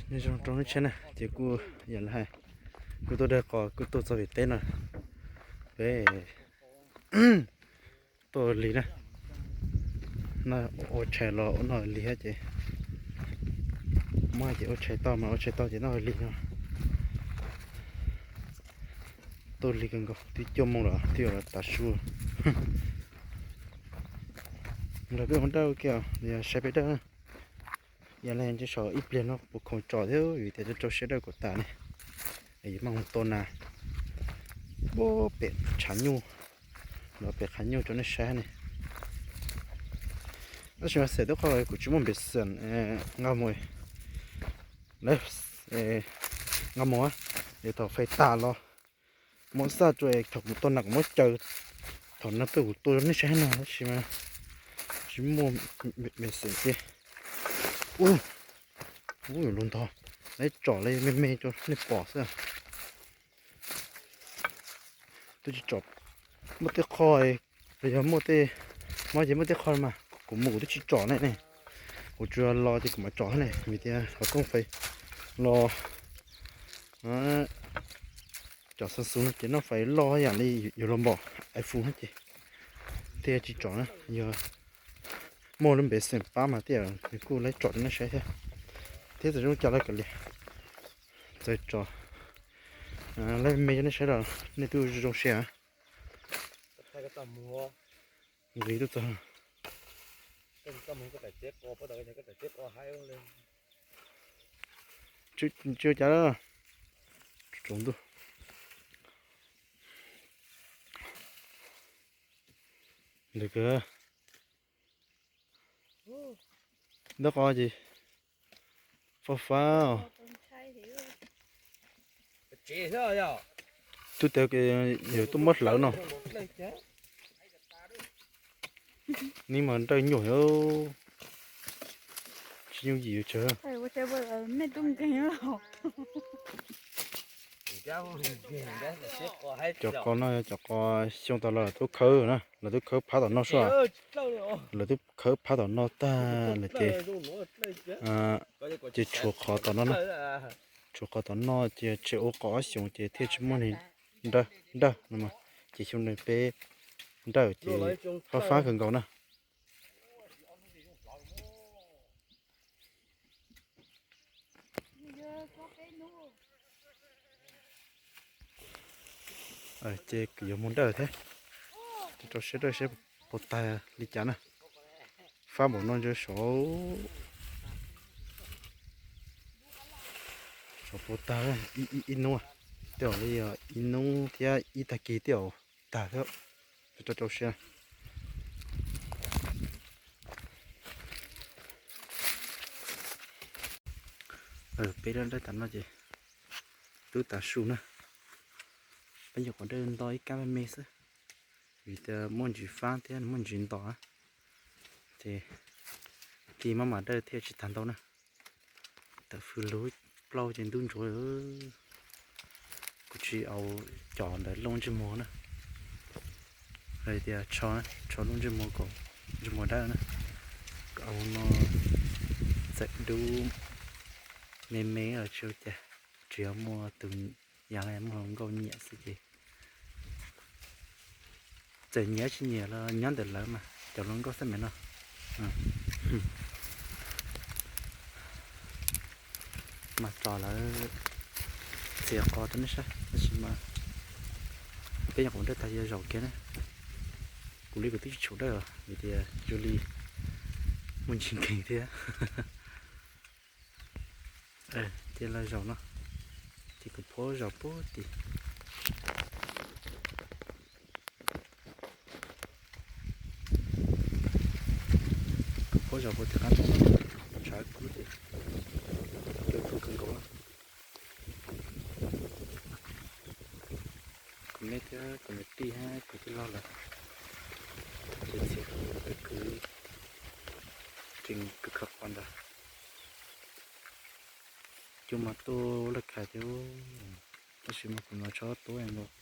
Nyob zoo rau lub tsheb na, ces kuj yam li hais, kuj tuaj dawb qos kuj tuaj txog vim teb no, peb tuaj lig na. No ua tshais los ua noj lig thiab ces, muab ces ua tshais tau mas ua tshais tau ces noj lig no. Tuaj lig kawg nkaus, twb cuaj moos lawm twb yuav los tav su. Nrog peb ua dawj ua ke, yog saib peb dawj na. Yog li ntshe saum ib pliag no puas khoom tsom thiab vim tias rau siab dawj kom tas ne. Yuav maj mus tua nas pem tshav nyuj, los pem qhav nyuj rau nej saib ne. Tab sis mas xeem tub qhov kuv tsis muaj npem xeem nqa mus, nqa mus, es thaum fais tas los muab xaj rau es thaum kuv tua nas kuv muab caw, thaum no twb kuv tua nej saib no tab sis mas tsis muaj npem xeem tiag. Ub, ub, lus ntog, lawv tsom li me me rau nej pom xwb. Twb tsis tsom, muaj tej qho, yog muaj tej, muab ces muaj tej qho mas kuv mus kuv twb tsis tsom ne ne. Kuv tsuas los ces kuv mam tsom ne vim tias qhov rooj fais los tsom xav xus no ces noj fais loj yam li yuav los npom iPhone no ces thiaj tsis tsom na. Yog muaj lub npem xeem pab mas thiaj kuj lawv tsom rau nej saib thiab. Thiab txawm zoo cas lawv kav liam, txawm tsom lawv me me rau nej saib los nej twb zoo siab. Nqis tuaj txog, tsis ua cas, tsaus ntuj. Ntawm kawg, ntawm qo ces fab fab os. Twb tias yog tuaj muab hlawv no. Neb mas nrawj nyuaj, tsis yooj yim tsawg. Cov qos no yog cov qos xyoo tas los lawv twb khawb na, lawv twb khawb phab tom no sua. Lawv twb khawb phab tom no tag lawm ces, ces tshuav qhov tom no na. Tshuav qhov tom no ces tseem ua qos ob xyoos ces thiaj tsis muaj neeg nrawj no, ces xyoo no peb nrawj ces fab fab kawg nkaus na. Ces kuv yuav mus nrawj thiab, rau siab dawj seb puas tag li cas na. Fab npaum no ntsia saud, saud puas tag, ib hnub, tej zaum li ib hnub thiab ib tag kis tej zaum tag thiab, rau rau siab. Peb lub nrawj tas no ces twb tav su na, peb nyuam qhuav dawj nto ib kab me me xwb, vim tias muaj ntsis fab thiab muaj ntsis nto, ces tig maj mam dawj thiaj tsis tag ntau na. Tawm fws lug plaub ces ntub ntsuav. Kuv tsis au cov ntawd looj ntsej muag na, hais tias tsho, tsho looj ntsej muag kom ntsej muag dawb na. Kom au no txawm dub me me los tsis ua cas, tsuas yog muaj tus yas los muaj hluas nkauj nyiam xwb ces txawm nyiam tsis nyiam los nyob ntawm lawv mas cov hluas nkauj xab meem no. Mas tso lawv txiav qos rau nej saib tab sis mas peb nyuam qhuav dawj tag yuav zaum kiag na. Kuv li kuv twb tsis tshua dawj os vim tias zoo li muaj ntsis nkeeg thiab. Ces los zaum no, ces kuv phob zaum puag tim, kuv phob zaum puag tim qab ntoo no, tshav kub ces cua tu kawg nkaus. Kuv me thiab kuv niam tij hab kuv tij laug lawv ces txiav kwv tseem kwv khawv qos ntawd. Cua mas tuaj laj khav thiab, tab sis mas kuv hnav tsho tuab nkaus,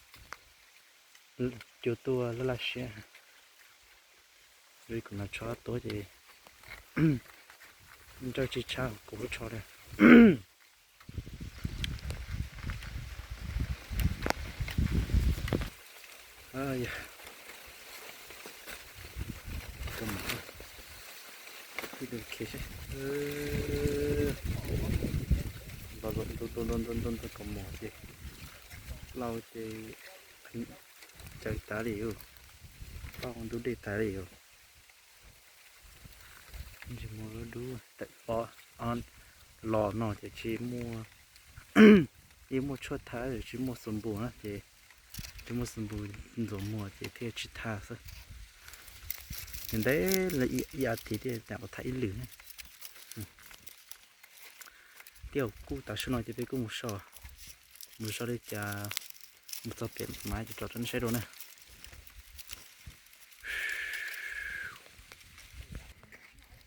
cua tuaj laj laj siab. Kuv hnav tsho tuab ces nrawj tsis tshab kuv lub tsho li. Yog, kho mov, ib tug khe seb. Nto nto nto nto nto kho mov ces, lauj ces, caw tas li, lauj ntub dej tas li os. Ntsej muag dub dub, tawm pob los no ces tsis muaj, yeej muaj tshuaj thab, tsis muaj xus npus na ces, tsis muaj xus npus, ntxuav muag ces thiaj tsis thab xwb. Ntev ntev li ib as thiv thiaj tau thab ib lwm ne. Tej zaum kuj tav su no ces peb kuj mus so, mus so li cas, mus txog pem mas tso rau nej saib dua na.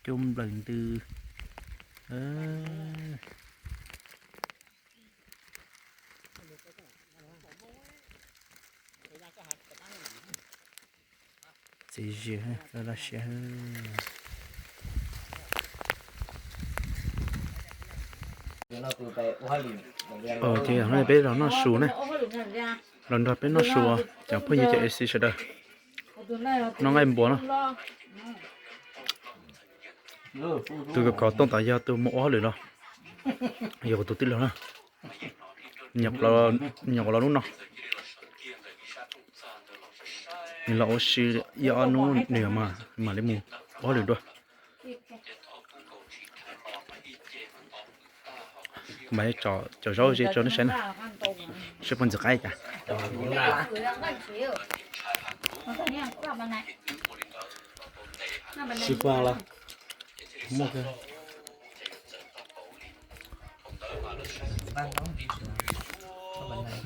Cov nplawm ntws. Txiv zias laj siab. Ces peb los noj su ne, los nrog peb noj su, cov phooj ywg cov A C sawv daws, noj nqaij npua no. Tus kov tooj tas yog tus mus ua hauj lwm los, yog kuv tus tij laug na, nyuam qhuav los hnub no. Nws los ua si ib ob hnub nws mam li mus ua hauj lwm dua. Mas tso zaub ze rau nej saib na, seb puas ntxim qab li cas. Sib pab los muaj.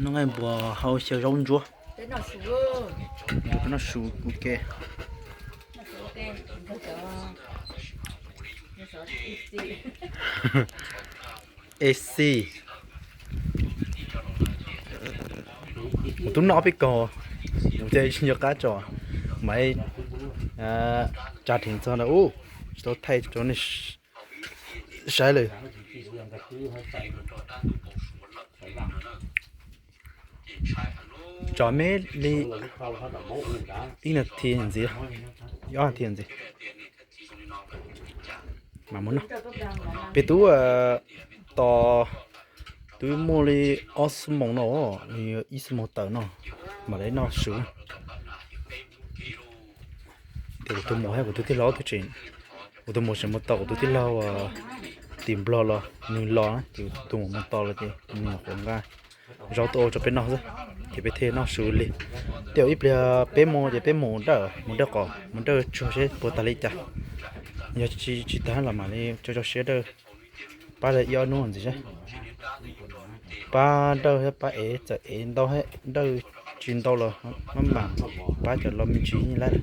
Noj nqaij npua hau xyaw zaub ntsuab. Noj su ua ke. A C. Kuv twb noj peb kaug, kuv ces tsis nco qab tso, mas tsa dheev txog ntawd ub, tsis tau thaij rau nej saib lawm. Tso me li ib nas this ntxiv, ib ob nas this ntxiv. Mas mus noj, peb twb tos, twb muaj li ob xuab moos no, ib xuab moos tawm no, mam li noj su. Ces kuv tus muam thiab kuv tus tij laug ob tug tseem, kuv tus muam tseem mus tos kuv tus tij laug tim Nplog los nws los na, ces kuv tus muam mus tos los ces nws nyuam qhuav nqa zaub tuaj ua rau peb noj xwb, ces peb thiaj noj su li. Tej zaum ib pliag peb mus ces peb mus dawj, mus dawj qos, mus dawj tsuag seb puas tag li cas. Yog tsis tag los mam li tso tso siab dawj, pab li ib ob hnub ntxiv seb. Pab dawj thiab pab ev, txawm ev ntau, dawj tsis ntau los maj mam pab cov los me ntsis yeej laib.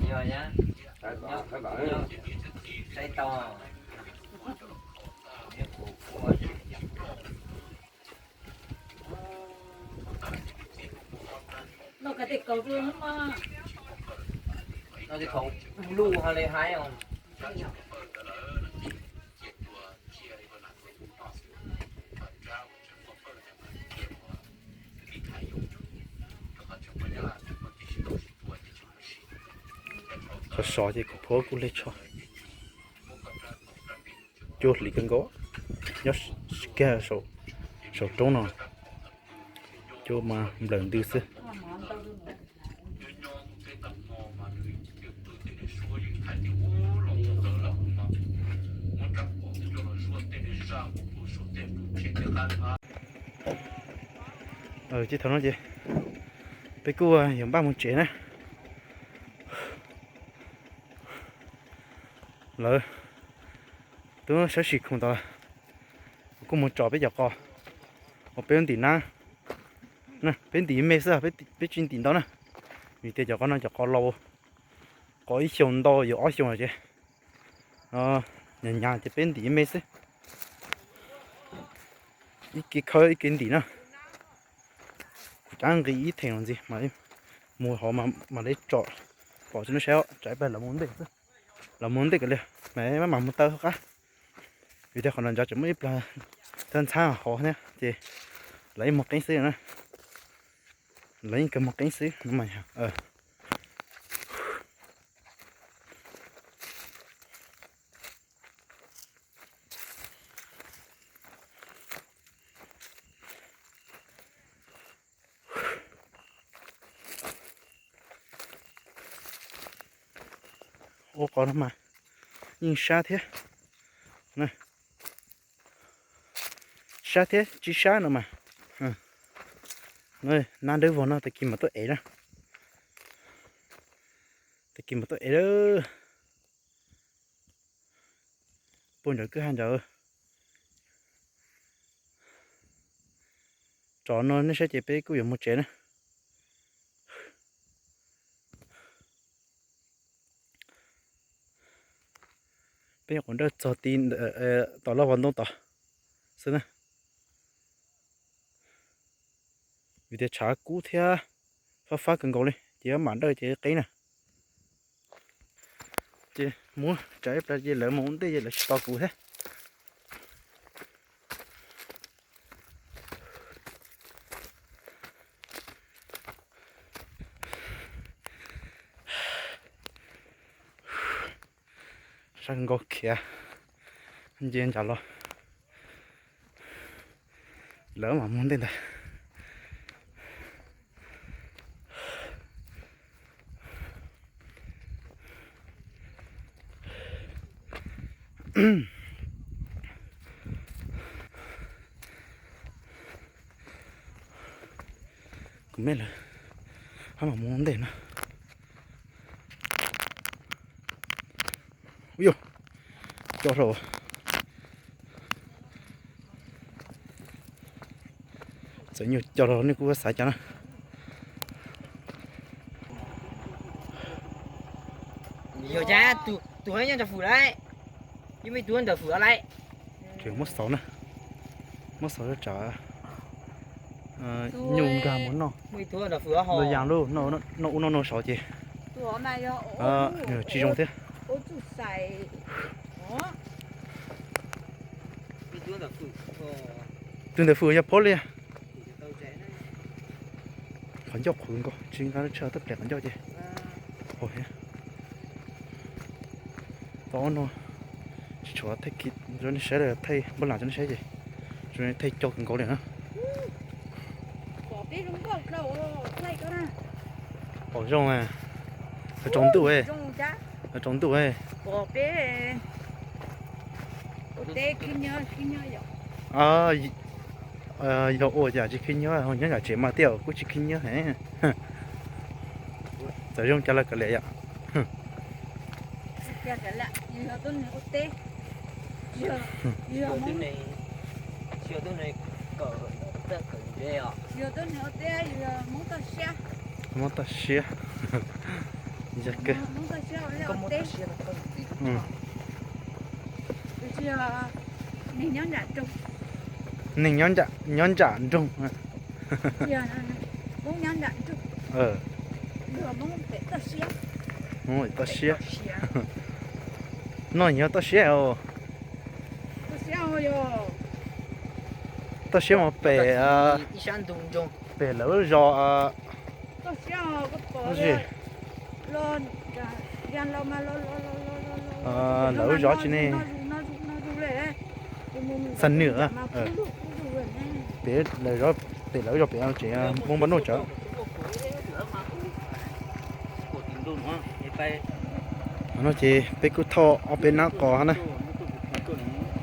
Qhov sov ces kuv phuab kuj hle tsho. Cuab hliv kawg nkaus, nyob kiag saum roob no, cuab mas nplawm ntws xwb. Ces thaum no ces peb kuj yuav npaj mus tsev na. Lawv twb sab sim khoom tas, kuv kuj mus tsom peb cov qos uas peb ntim na. Peb ntim me xwb, peb tsis ntim ntau na, vim tias cov qos no cov qos laus, qos ib xyoos ntau yuav ob xyoos lawm ces, hnyav hnyav ces peb ntim me xwb, ib ke khawb ib ke ntim na. Kuv cav nqi ib theem los ntxiv, mus hauv mam li tsom pom tsis nub sab tsam ib plag lawv mus ntej xwb. Lawv mus ntej kiag li, mam maj mam mus taw hauv qab, vim tias qhov no ntsav tseem muaj ib plag thawj ntxhab hauv thiab ces lawv yeej mus qeeb xwb na. Lawv yeej kawg mus qeeb xwb no mas yog. ua qos no mas yeej sab thiab. Sab thiab tsis sab no mas. Nab dawb vog no tag kis mas tuaj ev na. Tag kis mas tuaj ev lawm. Puag nram kwj ha nram. Tsov no nej saib ces peb kuj yuav mus tsev na. Peb nyuam qhuav dawj txog ti tom loj vos ntoo tod xwb na. Vim tias tshav kub thiab fab fab kawg nkaus li ces mam dawj ces qeb na. Ces muab tsav ib pliag ces lawv mus ua ntej ces lawv tsis tos kuv thiab. Sab nkaus khiav nce ncav los, lawv mam mus ntej ntag. Kuv me lawv hab mam mus ntej no. Ub yog, co rau. Txawm nyuag co rau nej kuj xav cas na. Yog cas tus nyob nram fwm lawm, yeej muaj ib tug nram fwm lawm. Ces muab xauv na, muab xauv rau tsam nyuj nkag mus noj. Ntau yas lub, noj ub noj no saud ces nws tsis zoo thiab. Tus ntawm fwm yog phob li. Qhov ncauj qhuav nkaus tsis nqa lub tsheb tawb ples qhov ncauj ces. Tau no tsis tshuav thaij, nej saib, thaij npaj lam rau nej saib ces thaij co kawg nkaus li na. Pom zoo, tsaus ntuj, tsaus ntuj. Yog ua cas tsis khib nyiab, nyob nram tsev mas tiaj kuj tsis khib nyiab. Txawm zoo cas los kav liam yom. Hmoob toj siab. Yog kawg. Neeg nyob nram nroog. Hmoob toj siab. No yog toj siab os. Toj siab mas pem, pem lawv lub zos. Lawv lub zos tsis ne. Xa nws, pem lawv zos, pem lawv zos pem tsev Hmoob Npab Nuj tsawv. No ces peb kuj thauj ob peb nab qos na.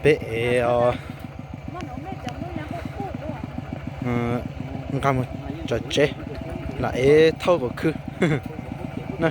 Peb ev os, nqa mus tsev, lam ev thauj kom khw na.